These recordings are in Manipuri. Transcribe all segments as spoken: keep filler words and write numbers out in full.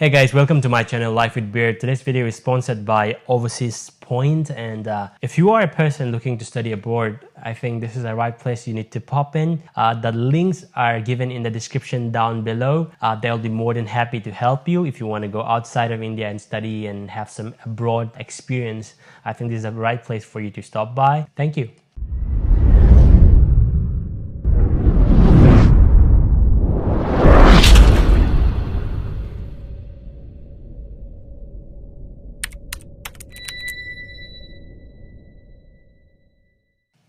Hey guys, welcome to my channel Life with Beard. Today's video is sponsored by Overseas Point, and uh, if you are a person looking to study abroad, I think this is the right place you need to pop in. Uh, the links are given in the description down below. Uh, they'll be more than happy to help you if you want to go outside of India and study and have some abroad experience. I think this is the right place for you to stop by. Thank you.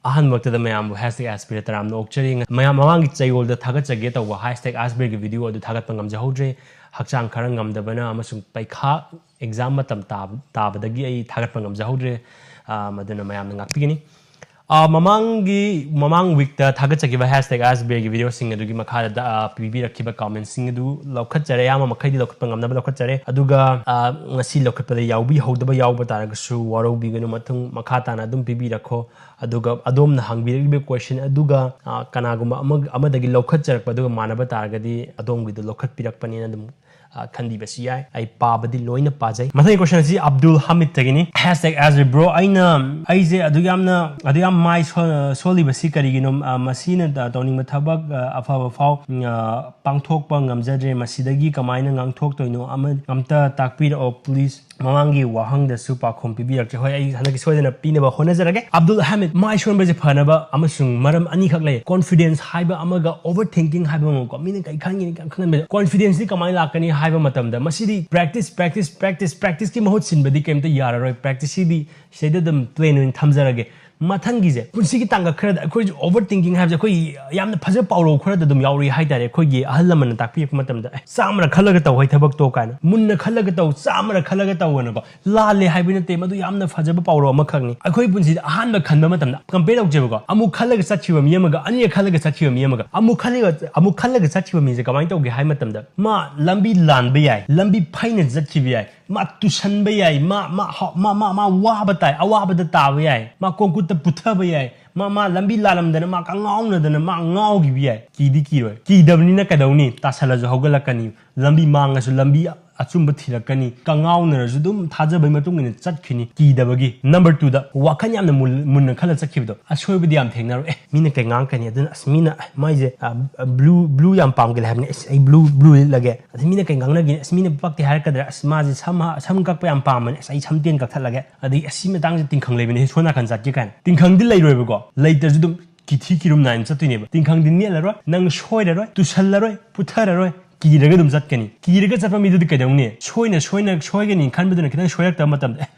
ꯑꯍꯥꯟꯕꯃꯛꯇꯗ ꯃꯌꯥꯝꯕꯨ ꯍꯦꯁꯇꯦꯛ ꯑꯦꯁꯕꯤꯔ ꯇꯔꯥꯝꯅ ꯑꯣꯛꯆꯔꯤ꯫ ꯃꯌꯥꯝ ꯃꯃꯥꯡꯒꯤ ꯆꯌꯣꯜꯗ ꯊꯥꯒꯠꯆꯒꯦ ꯇꯧꯕ ꯍꯦꯁꯇꯦꯛ ꯑꯦꯁꯕꯤꯔꯒꯤ ꯚꯤꯗꯤꯑꯣ ꯑꯗꯨ ꯊꯥꯒꯠꯄ ꯉꯝꯖꯍꯧꯗ꯭ꯔꯦ꯫ ꯍꯛꯆꯥꯡ ꯈꯔ ꯉꯝꯗꯕꯅ ꯑꯃꯁꯨꯡ ꯄꯩꯈꯥ ꯑꯦꯛꯖꯥꯝ ꯃꯇꯝ ꯇꯥꯕ- ꯇꯥꯕꯗꯒꯤ ꯑꯩ ꯊꯥꯒꯠꯄ ꯉꯝꯖꯍꯧꯗ꯭ꯔꯦ꯫ ꯑ, ꯃꯗꯨꯅ ꯃꯌꯥꯝꯅ ꯉꯥꯛꯄꯤꯒꯅꯤ꯫ ꯑ, ꯃꯃꯥꯡꯒꯤ ꯃꯃꯥꯡ ꯋꯤꯛꯇ ꯊꯥꯒꯠꯆꯈꯤꯕ ꯍꯦꯁꯇꯦꯛ ꯑꯦꯁꯕꯤꯔꯒꯤ ꯚꯤꯗꯤꯑꯣꯁꯤꯡ ꯑꯗꯨꯒꯤ ꯃꯈꯥꯗ, ꯑ, ꯄꯤꯕꯤꯔꯛꯈꯤꯕ ꯀꯃꯦꯟꯁꯤꯡ ꯑꯗꯨ ꯂꯧꯈꯠꯆꯔꯦ꯫ ꯑꯌꯥꯝꯕ ꯃꯈꯩꯗꯤ ꯂꯧꯈꯠꯄ ꯉꯝꯅꯕ ꯂꯧꯈꯠꯆꯔꯦ꯫ ꯑꯗꯨꯒ, ꯑ, ꯉꯁꯤ ꯂꯧꯈꯠꯄꯗ ꯌꯥꯎꯕꯤꯍꯧꯗꯕ ꯌꯥꯎꯕ ꯇꯥꯔꯒꯁꯨ ꯋꯥꯔꯧꯕꯤꯒꯅꯨ, ꯃꯊꯪ ꯃꯈꯥ ꯇꯥꯅ ꯑꯗꯨꯝ ꯄꯤꯕꯤꯔꯛꯈꯣ꯫ ꯑꯗꯨꯒ ꯑꯗꯣꯝꯅ ꯍꯪꯕꯤꯔꯛꯂꯤꯕ ꯀꯣꯏꯁꯟ ꯑꯗꯨꯒ, ꯑ, ꯀꯅꯥꯒꯨꯝꯕ ꯑꯃ- ꯑꯃꯗꯒꯤ ꯂꯧꯈꯠꯆꯔꯛꯄ ꯑꯗꯨꯒ ꯃꯥꯟꯅꯕ ꯇꯥꯔꯒꯗꯤ ꯑꯗꯣꯝꯒꯤꯗꯣ ꯂꯧꯈꯠꯄꯤꯔꯛꯄꯅꯦꯅ ꯑꯗꯨꯝ, ꯑ, ꯈꯟꯕꯤꯕꯁꯨ ꯌꯥꯏ꯫ ꯑꯩ ꯄꯥꯕꯗꯤ ꯂꯣꯏꯅ ꯄꯥꯖꯩ꯫ ꯃꯊꯪꯒꯤ ꯀꯣꯏꯁꯟ ꯑꯁꯤ ꯑꯕꯗꯨꯜ ꯍꯥꯃꯤꯗꯇꯒꯤꯅꯤ꯫ ꯍꯦꯁꯇꯦꯛ ꯑꯦꯁꯕꯤꯔ ꯕ꯭ꯔꯣ, ꯑꯩꯅ ꯑꯩꯁꯦ ꯑꯗꯨ ꯌꯥꯝꯅ ꯑꯗꯨ ꯌꯥꯝ ꯃꯥꯏ ꯁꯣ- ꯁꯣꯜꯂꯤꯕꯁꯤ ꯀꯔꯤꯒꯤꯅꯣ? ꯑ, ꯃꯁꯤꯅ ꯇ- ꯇꯧꯅꯤꯡꯕ ꯊꯕꯛ, ꯑ, ꯑꯐꯕ ꯐꯥꯎ- ꯑ, ꯄꯥꯡꯊꯣꯛꯄ ꯉꯝꯖꯗ꯭ꯔꯦ꯫ ꯃꯁꯤꯗꯒꯤ ꯀꯃꯥꯏꯅ ꯉꯥꯡꯊꯣꯛꯇꯣꯏꯅꯣ? ꯑꯃ- ꯑꯝꯇ ꯇꯥꯛꯄꯤꯔꯛꯑꯣ ꯄ꯭ꯂꯤꯖ꯫ ꯃꯃꯥꯡꯒꯤ ꯋꯥꯍꯪꯗꯁꯨ ꯄꯥꯎꯈꯨꯝ ꯄꯤꯕꯤꯔꯛꯇ꯭ꯔꯦ꯫ ꯍꯣꯏ, ꯑꯩ ꯍꯟꯗꯛꯀꯤ ꯁꯣꯏꯗꯅ ꯄꯤꯅꯕ ꯍꯣꯠꯅꯖꯔꯒꯦ꯫ ꯑꯕꯗꯨꯜ ꯑꯍꯃꯦꯗ, ꯃꯥꯏ ꯁꯣꯟꯕꯁꯦ ꯐꯅꯕ ꯑꯃꯁꯨꯡ ꯃꯔꯝ ꯑꯅꯤꯈꯛ ꯂꯩ꯫ ꯀꯣꯟꯐꯤꯗꯦꯟꯁ ꯍꯥꯏꯕ ꯑꯃꯒ ꯑꯣꯚꯔ ꯊꯤꯡꯀꯤꯡ ꯍꯥꯏꯕ ꯑꯃꯒꯀꯣ꯫ ꯃꯤꯅ ꯀꯩ ꯈꯟꯒꯅꯤ, ꯀꯩ ꯈꯟꯒꯅꯤ꯫ ꯀꯣꯟꯐꯤꯗꯦꯟꯁꯇꯤ ꯀꯃꯥꯏꯅ ꯂꯥꯛꯀꯅꯤ ꯍꯥꯏꯕ ꯃꯇꯝꯗ, ꯃꯁꯤꯗꯤ ꯄ꯭ꯔꯦꯛꯇꯤꯁ, ꯄ꯭ꯔꯦꯛꯇꯤꯁ, ꯄ꯭ꯔꯦꯛꯇꯤꯁ, ꯄ꯭ꯔꯦꯛꯇꯤꯁꯀꯤ ꯃꯍꯨꯠ ꯁꯤꯟꯕꯗꯤ ꯀꯩꯝꯇ ꯌꯥꯔꯔꯣꯏ꯫ ꯄ꯭ꯔꯦꯛꯇꯤꯁꯁꯤꯗꯤ ꯁꯤꯗꯩꯗ ꯑꯗꯨꯝ ꯄ꯭ꯂꯦꯟ ꯑꯣꯏꯅ ꯊꯝꯖꯔꯒꯦ꯫ ꯃꯊꯪꯒꯤꯁꯦ, ꯄꯨꯟꯁꯤꯒꯤ ꯇꯥꯡꯀꯛ ꯈꯔꯗ ꯑꯩꯈꯣꯏꯁꯨ ꯑꯣꯚꯔ ꯊꯤꯡꯀꯤꯡ ꯍꯥꯏꯕꯁꯦ ꯑꯩꯈꯣꯏ ꯌꯥꯝꯅ ꯐꯖꯕ ꯄꯥꯎꯔꯧ ꯈꯔꯗ ꯑꯗꯨꯝ ꯌꯥꯎꯔꯤ ꯍꯥꯏꯇꯥꯔꯦ꯫ ꯑꯩꯈꯣꯏꯒꯤ ꯑꯍꯜ ꯂꯃꯟꯅ ꯇꯥꯛꯄꯤꯔꯛꯄ ꯃꯇꯝꯗ, "ꯑꯦ, ꯆꯥꯝꯃꯔꯛ ꯈꯜꯂꯒ ꯇꯧ ꯍꯥꯏ ꯊꯕꯛꯇꯣ" ꯀꯥꯏꯅ, "ꯃꯨꯟꯅ ꯈꯜꯂꯒ ꯇꯧ, ꯆꯥꯝꯃꯔꯛ ꯈꯜꯂꯒ ꯇꯧ" ꯑꯅꯀꯣ꯫ ꯂꯥꯜꯂꯦ ꯍꯥꯏꯕ ꯅꯠꯇꯦ, ꯃꯗꯨ ꯌꯥꯝꯅ ꯐꯖꯕ ꯄꯥꯎꯔꯧ ꯑꯃꯈꯛꯅꯤ꯫ ꯑꯩꯈꯣꯏ ꯄꯨꯟꯁꯤꯗ ꯑꯍꯥꯟꯕ ꯈꯟꯕ ꯃꯇꯝꯗ, ꯀꯝꯄꯦꯌꯔ ꯇꯧꯖꯦꯕꯀꯣ, ꯑꯃꯨꯛ ꯈꯜꯂꯒ ꯆꯠꯈꯤꯕ ꯃꯤ ꯑꯃꯒ ꯑꯅꯤꯔꯛ ꯈꯜꯂꯒ ꯆꯠꯈꯤꯕ ꯃꯤ ꯑꯃꯒ, ꯑꯃꯨꯛ ꯈꯜꯂꯒ, ꯑꯃꯨꯛ ꯈꯜꯂꯒ ꯆꯠꯈꯤꯕ ꯃꯤꯁꯦ ꯀꯃꯥꯏꯅ ꯇꯧꯒꯦ ꯍꯥꯏ ꯃꯇꯝꯗ, ꯃꯥ ꯂꯝꯕꯤ ꯂꯥꯟꯕ ꯌꯥꯏ, ꯂꯝꯕꯤ ꯐꯩꯅ ꯆꯠꯈꯤꯕ ꯌꯥꯏ, ꯃꯥ ꯇꯨꯁꯟꯕ ꯌꯥꯏ, ꯃꯥ, ꯃꯥ, ꯍ-, ꯃꯥ, ꯃꯥ, ꯃꯥ ꯋꯥꯕ ꯇꯥꯏ, ꯑꯋꯥꯕꯗ ꯇꯥꯕ ꯌꯥꯏ, ꯃꯥ ꯀꯣꯡꯀꯨꯠꯇ ꯄꯨꯊꯕ ꯌꯥꯏ, ꯃꯥ, ꯃꯥ ꯂꯝꯕꯤ ꯂꯥꯜꯂꯝꯗꯅ ꯃꯥ ꯀꯉꯥꯎꯅꯗꯅ ꯃꯥ ꯉꯥꯎꯈꯤꯕ ꯌꯥꯏ꯫ ꯀꯤꯗꯤ ꯀꯤꯔꯣꯏ꯫ ꯀꯤꯗꯕꯅꯤꯅ ꯀꯩꯗꯧꯅꯤ? ꯇꯥꯁꯜꯂꯁꯨ ꯍꯧꯒꯠꯂꯛꯀꯅꯤ꯫ ꯂꯝꯕꯤ ꯃꯥꯡꯉꯁꯨ ꯂꯝꯕꯤ ꯑꯆꯨꯝꯕ ꯊꯤꯔꯛꯀꯅꯤ, ꯀꯉꯥꯎꯅꯔꯁꯨ ꯑꯗꯨꯝ ꯊꯥꯖꯕꯒꯤ ꯃꯇꯨꯡ ꯏꯟꯅ ꯆꯠꯈꯤꯅꯤ꯫ ꯀꯤꯗꯕꯒꯤ꯫ Number two ꯗ ꯋꯥꯈꯜ ꯌꯥꯝꯅ ꯃꯨꯟ- ꯃꯨꯟꯅ ꯈꯜꯂ ꯆꯠꯈꯤꯕꯗꯣ꯫ ꯑꯁꯣꯏꯕꯗꯤ ꯌꯥꯝ ꯊꯦꯡꯅꯔꯣꯏ꯫ "ꯑꯦ, ꯃꯤꯅ ꯀꯩ ꯉꯥꯡꯉꯛꯀꯅꯤ?" ꯑꯗꯨꯅ "ꯑꯁ, ꯃꯤꯅ ꯃꯥꯏꯁꯦ blue blue ꯌꯥꯝ ꯄꯥꯝꯒꯜꯂꯦ ꯍꯥꯏꯕꯅꯤ, ꯑꯁ, ꯑꯩ blue blue ꯂꯤꯠꯂꯒꯦ꯫ ꯑꯗꯩ ꯃꯤꯅ ꯀꯩ ꯉꯥꯡꯅꯒꯦ? ꯑꯁ, ꯃꯤꯅ ꯄꯛꯇꯦ ꯍꯥꯏꯔꯛꯀꯗ꯭ꯔꯥ? ꯑꯁ, ꯃꯥꯁꯦ ꯁꯝ ꯁꯝ ꯀꯛꯄ ꯌꯥꯝ ꯄꯥꯝꯕꯅꯦ, ꯑꯁ, ꯑꯩ ꯁꯝ ꯇꯦꯟ ꯀꯛꯊꯠꯂꯒꯦ꯫ ꯑꯗꯩ ꯑꯁꯤ ꯃꯇꯥꯡꯁꯦ ꯇꯤꯡꯈꯪ ꯂꯩꯕꯅꯦ, ꯁꯣꯝ ꯅꯥꯀꯟ ꯆꯠꯀꯦ ꯀꯥꯏꯅ꯫ ꯇꯤꯡꯈꯪꯗꯤ ꯂꯩꯔꯣꯏꯕꯀꯣ, ꯂꯩꯇ꯭ꯔꯁꯨ ꯑꯗꯨꯝ ꯀꯤꯊꯤ ꯀꯤꯔꯨꯝ ꯅꯥꯏꯅ ꯆꯠꯇꯣꯏꯅꯦꯕ꯫ ꯇꯤꯡꯈꯪꯗꯤ ꯅꯦꯠꯂꯔꯣꯏ, ꯅꯪ ꯁꯣꯏꯔꯔꯣꯏ, ꯇꯨꯁꯜꯂꯔꯣꯏ, ꯄꯨꯊꯔꯔꯣꯏ, ꯀꯤꯔꯒ ꯑꯗꯨꯝ ꯆꯠꯀꯅꯤ꯫ ꯀꯤꯔꯒ ꯆꯠꯄ ꯃꯤꯗꯨꯗꯤ ꯀꯩꯗꯧꯅꯤ? ꯁꯣꯏꯅ ꯁꯣꯏꯅ ꯁꯣꯏꯒꯅꯤ ꯈꯟꯕꯗꯨꯅ ꯈꯤꯇꯪ ꯁꯣꯏꯔꯛꯇꯕ ꯃꯇꯝꯗ, "ꯑꯦ,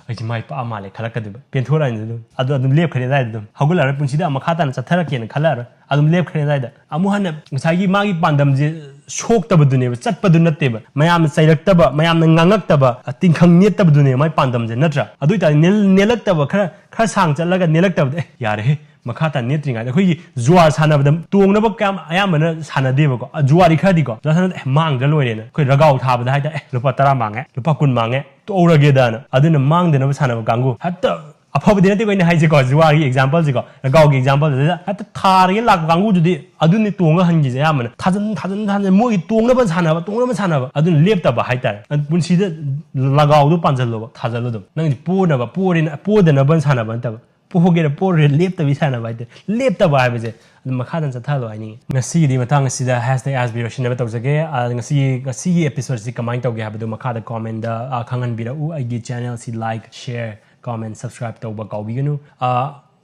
ꯑꯩꯁꯦ ꯃꯥꯏ ꯄꯥꯛꯑ ꯃꯥꯜꯂꯦ" ꯈꯜꯂꯛꯀꯗꯣꯏꯕ꯫ ꯄꯦꯟꯊꯣꯔꯛꯑꯅꯤ ꯑꯗꯨꯝ꯫ ꯑꯗꯨ ꯑꯗꯨꯝ ꯂꯦꯞꯈ꯭ꯔꯅꯤ ꯑꯗꯨꯋꯥꯏꯗ ꯑꯗꯨꯝ꯫ ꯍꯧꯒꯠꯂꯛꯑꯔꯣꯏ, ꯄꯨꯟꯁꯤꯗ ꯃꯈꯥ ꯇꯥꯅ ꯆꯠꯊꯔꯛꯀꯦꯅ ꯈꯜꯂꯛꯑꯔꯣꯏ꯫ ꯑꯗꯨꯝ ꯂꯦꯞꯈ꯭ꯔꯅꯤ ꯑꯗꯨꯋꯥꯏꯗ꯫ ꯑꯃꯨꯛ ꯍꯟꯅ ꯉꯁꯥꯏꯒꯤ ꯃꯥꯒꯤ ꯄꯥꯟꯗꯝꯁꯦ ꯁꯣꯛꯇꯕꯗꯨꯅꯦꯕ, ꯆꯠꯄꯗꯨ ꯅꯠꯇꯦꯕ꯫ ꯃꯌꯥꯝꯅ ꯆꯩꯔꯛꯇꯕ, ꯃꯌꯥꯝꯅ ꯉꯥꯡꯉꯛꯇꯕ, ꯇꯤꯡꯈꯪ ꯅꯦꯠꯇꯕꯗꯨꯅꯦꯕ ꯃꯥꯏ ꯄꯥꯟꯗꯝꯁꯦ, ꯅꯠꯇ꯭ꯔꯥ? ꯑꯗꯨ ꯑꯣꯏꯇꯥꯔꯗꯤ ꯅꯦꯜ-, ꯅꯦꯜꯂꯛꯇꯕ, ꯈꯔ, ꯈꯔ ꯁꯥꯡ ꯆꯠꯂꯒ ꯅꯦꯜꯂꯛꯇꯕꯗ, "ꯑꯦ, ꯌꯥꯔꯦꯍꯦ, ꯃꯈꯥ ꯇꯥꯅ ꯅꯦꯠꯇ꯭ꯔꯤꯉꯩꯗ"꯫ ꯑꯩꯈꯣꯏꯒꯤ ꯖꯨꯋꯥꯔ ꯁꯥꯟꯅꯕꯗ ꯇꯣꯡꯅꯕ ꯀꯌꯥꯝ ꯑꯌꯥꯝꯕꯅ ꯁꯥꯟꯅꯗꯦꯕꯀꯣ꯫ ꯑ, ꯖꯨꯋꯥꯔꯤ ꯈꯔꯗꯤꯀꯣ, ꯖꯨꯋꯥꯔ ꯁꯥꯟꯅꯕꯗ, "ꯑꯦ, ꯃꯥꯡꯗ꯭ꯔ ꯂꯣꯏꯔꯦꯅ"꯫ ꯑꯩꯈꯣꯏ ꯔꯒꯥꯎ ꯊꯥꯕꯗ ꯍꯥꯏꯇꯥꯔꯦ, "ꯑꯦ, ꯂꯨꯄꯥ ꯇꯔꯥ ꯃꯥꯡꯉꯦ, ꯂꯨꯄꯥ ꯀꯨꯟ ꯃꯥꯡꯉꯦ, ꯇꯣꯛꯍꯧꯔꯒꯦꯗꯅ"꯫ ꯑꯗꯨꯅ ꯃꯥꯡꯗꯅꯕ ꯁꯥꯟꯅꯕ ꯀꯥꯡꯕꯨ, ꯍꯦꯛꯇ ꯑꯐꯕꯗꯤ ꯅꯠꯇꯦꯀꯣ ꯑꯩꯅ ꯍꯥꯏꯁꯦꯀꯣ, ꯖꯨꯋꯥꯔꯒꯤ exampleꯁꯤꯀꯣ, ꯔꯒꯥꯎꯒꯤ exampleꯁꯤꯗ ꯍꯦꯛꯇ ꯊꯥꯔꯒ ꯂꯥꯛꯄ ꯀꯥꯡꯕꯨꯗꯨꯗꯤ ꯑꯗꯨꯅꯤ ꯇꯣꯡꯉ ꯍꯟꯈꯤꯁꯦ ꯑꯌꯥꯝꯕꯅ꯫ ꯊꯥꯖꯟ, ꯊꯥꯖꯟ, ꯊꯥꯖꯟ, ꯃꯣꯏꯒꯤ ꯇꯣꯡꯅꯕ ꯁꯥꯟꯅꯕ, ꯇꯣꯡꯅꯕ ꯁꯥꯟꯅꯕ꯫ ꯑꯗꯨꯅ ꯂꯦꯞꯇꯕ ꯍꯥꯏꯇꯥꯔꯦ꯫ ꯑꯗꯨ ꯄꯨꯟꯁꯤꯗ ꯂꯒꯥꯎꯗꯣ ꯄꯥꯟꯁꯤꯜꯂꯣꯕ, ꯊꯥꯖꯜꯂꯣ ꯑꯗꯨꯝ꯫ ꯅꯪꯗꯤ ꯄꯣꯅꯕ, ꯄꯣꯔꯦꯅ, ꯄꯣꯗꯅꯕ ꯁꯥꯟꯅꯕ ꯅꯠꯇꯕ, ꯄꯣꯒꯦꯔꯥ ꯄꯣꯔꯦ ꯂꯦꯞꯇꯕꯤ ꯁꯥꯟꯅꯕ ꯍꯥꯏꯇꯥꯔꯦ꯫ ꯂꯦꯞꯇꯕ ꯍꯥꯏꯕꯁꯦ ꯑꯗꯨꯝ ꯃꯈꯥ ꯇꯥꯅ ꯆꯠꯊꯍꯜꯂꯣ ꯍꯥꯏꯅꯤꯡꯉꯤ꯫ ꯉꯁꯤꯒꯤꯗꯤ ꯃꯇꯥꯡ ꯑꯁꯤꯗ hashtag ask ꯕꯤꯔ ꯂꯣꯏꯁꯤꯟꯅꯕ ꯇꯧꯖꯒꯦ꯫ ꯑ, ꯉꯁꯤꯒꯤ, ꯉꯁꯤꯒꯤ episodeꯁꯤ ꯀꯃꯥꯏꯅ ꯇꯧꯒꯦ ꯍꯥꯏꯕꯗꯨ ꯃꯈꯥꯗ commentꯗ, ꯑ, ꯈꯪꯍꯟꯕꯤꯔꯛꯎ꯫ ꯑꯩꯒꯤ channelꯁꯤ like, share, comment, subscribe ꯇꯧꯕ ꯀꯥꯎꯕꯤꯒꯅꯨ꯫ ꯑ,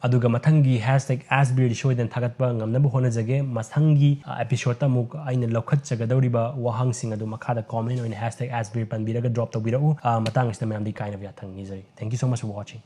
ꯑꯗꯨꯒ ꯃꯊꯪꯒꯤ hashtag ask ꯕꯤꯔꯗꯤ ꯁꯣꯏꯗꯅ ꯊꯥꯒꯠꯄ ꯉꯝꯅꯕ ꯍꯣꯠꯅꯖꯒꯦ꯫ ꯃꯊꯪꯒꯤ, ꯑ, episodeꯇ ꯑꯃꯨꯛ ꯑꯩꯅ ꯂꯧꯈꯠꯆꯒꯗꯧꯔꯤꯕ ꯋꯥꯍꯪꯁꯤꯡ ꯑꯗꯨ ꯃꯈꯥꯗ comment ꯑꯣꯏꯅ hashtag ask ꯕꯤꯔ ꯄꯟꯕꯤꯔꯒ drop ꯇꯧꯕꯤꯔꯛꯎ꯫ ꯑ, ꯃꯇꯥꯡ ꯑꯁꯤꯗ ꯃꯌꯥꯝꯗ ꯏꯀꯥꯏꯅꯕ ꯌꯥꯊꯪ ꯅꯤꯖꯔꯤ꯫ Thank you so much for watching.